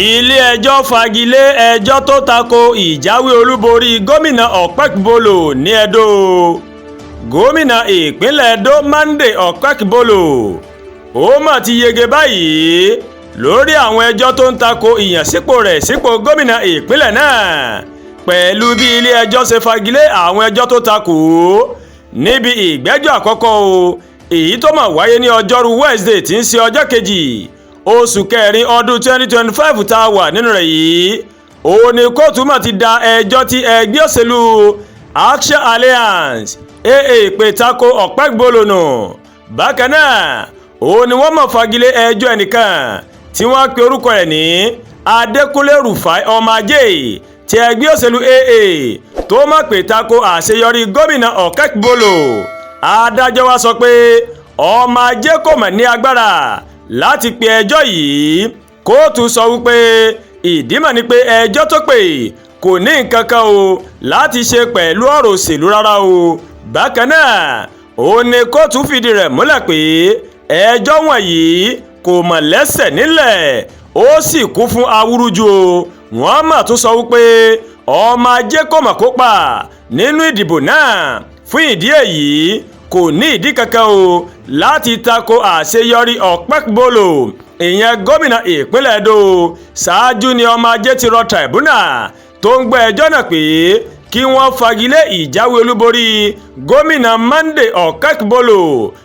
Ilé-ẹjọ́ fagi lé ẹjọ́ tó ta ko ìjáwé olúborí gómìnà Okpebholo ní Edo. Gómìnà ìpínlẹ̀ Edo, Monday Okpebholo, ó mà ti yege báyìí lórí àwọn ẹjọ́ tó ń ta ko ìyànsípò rẹ̀ sípò gómìnà ìpínlẹ̀ náà, pẹ̀lú bí ilé-ẹjọ́ ṣe fagilé àwọn ẹjọ́ tó ta kò ó níbi ìgbẹ́jọ́ àkọ́kọ́ o, èyí tó mà wáyé ní ọjọ́rú Wednesday tí ń ṣe ọjọ́ 2 oṣù kẹrin ọdún 2025 tá a wà nínú rẹ̀ yìí. Òun ni kóòtù mà ti da ẹjọ́ tí ẹgbẹ́ òṣèlú Action Alliance, AA, pè tako Okpebholo nù. Bákan náà, òun ni wọ́n mọ̀ fagilé ẹjọ́ ẹnìkan tí wọ́n pe orúkọ rẹ̀ ní Adékúnlé Rufai Ọmọ Ajé tí ẹgbẹ́ òṣèlú AA tó mọ̀ pé tako àṣeyọrí gómìnà Okpebholo. Adájọ́ wa sọ pé Ọmọ Ajé kò mọ̀ ní agbára láti pe ẹjọ́ yìí. Kóòtù sọ wípé ìdí mà ní pé ẹjọ́ tó pè kò ní nǹkan kan o láti ṣe pẹ̀lú ọ̀rọ̀ òṣèlú rárá o. Bákan náà, òun ni kóòtù fìdí rẹ̀ múlẹ̀ pé ẹjọ́ wọ̀nyí kò mọ̀ lẹ́sẹ̀ nílẹ̀, ó sì kún fún awúrúju o. Wọ́n mà tún sọ wípé Ọmọ Ajé kò mọ̀ kópa nínú ìdìbò náà, fún ìdí èyí kò ní ìdí kankan o láti tako àṣeyọrí Okpebholo, ìyẹn gómìnà ìpínlẹ̀ Edo. Ṣáájú ni Ọmọ Ajé ti rọ tribunal tó ń gbọ́ ẹjọ́ náà pé kí wọ́n fagilé ìjáwé olúborí gómìnà Monday Okpebholo.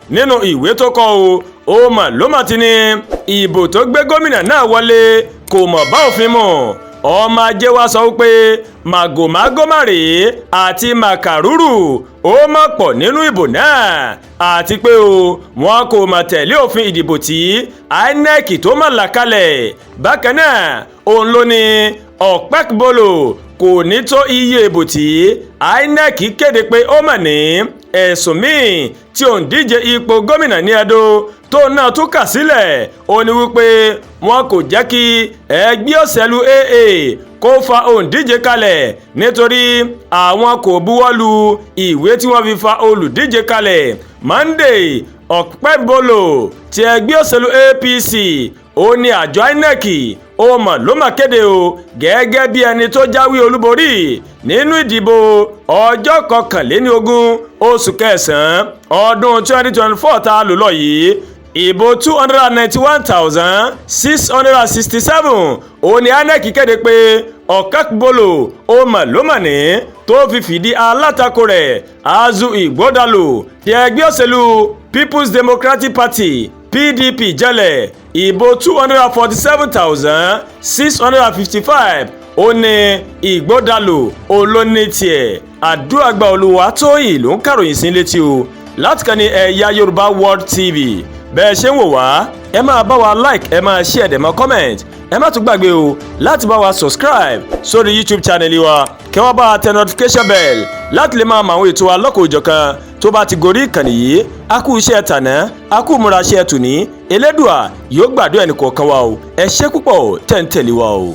Nínú ìwé tó kọ o, ó mà ló mà ti ní ìbò tó gbé gómìnà náà wọlé kò mọ̀ bá òfin mu. Ọmọ Ajé wa sọ wípé màgòmágó màrè àti màkàrúrù ó mọ̀ pọ̀ nínú ìbò náà, àti pé o wọn kò mọ̀ tẹ̀lé òfin ìdìbò tí INEC tó mọ̀ là kalẹ̀. Bákan náà, òun ló ní Okpebholo kò ní tó iye ìbò tí INEC kéde pé ó mọ̀ ní. Ẹ̀sùn míì tí òǹdíje ipò gómìnà ní Edo tó náà tún kà sílẹ̀, ó ní wípé wọn kò jẹ́ kí ẹgbẹ́ òṣèlú AA kó fa òǹdíje kalẹ̀ nítorí àwọn kò buwọ́ lu ìwé tí wọ́n fi fa olùdíje kalẹ̀. Monday Okpebholo ti ẹgbẹ́ òṣèlú APC, ó ní àjọ INEC ó mọ̀ ló mà kéde o gẹ́gẹ́ bí ẹni tó jáwé olúborí nínú ìdìbò ọjọ́ 21 oṣù kẹsàn-án ọdún 2024 tá a lò lọ yìí. Ìbò 291,667 ó ní INEC kéde pé Okpebholo ó mọ̀ ló mọ̀ ní, tó fi fìdí alátakò rẹ̀, Azu Ighodalo ti ẹgbẹ́ òṣèlú People's Democratic Party, PDP, jẹ́lẹ̀. Ìbò 247,655 ó ní Ighodalo olóní tiẹ̀. Àdúràgbà Olúwatóyìn ló ń kàròyìn sí létí o láti kàn ní Ẹ̀yà Yorùbá World TV. Bẹ́ẹ̀ ṣe ń wò wá, ẹ máa bá wa like, ẹ máa share, dẹ̀ máa comment. Ẹ má tún gbàgbé o láti bá wa subscribe sórí YouTube channel wa, kí wọ́n bá wa tẹ notification bell láti lè máa mọ àwọn ètò alọ́kọ̀ọ́jọ̀kan tó bá ti gorí ìkànnì yìí. A kú iṣẹ́ tàná, a kú múra iṣẹ́ tòní. Elédùà yóò gbàdúrà ẹnì kọ̀ọ̀kan wa o. Ẹ ṣé púpọ̀ tẹ̀ ń tẹ̀lé wa o.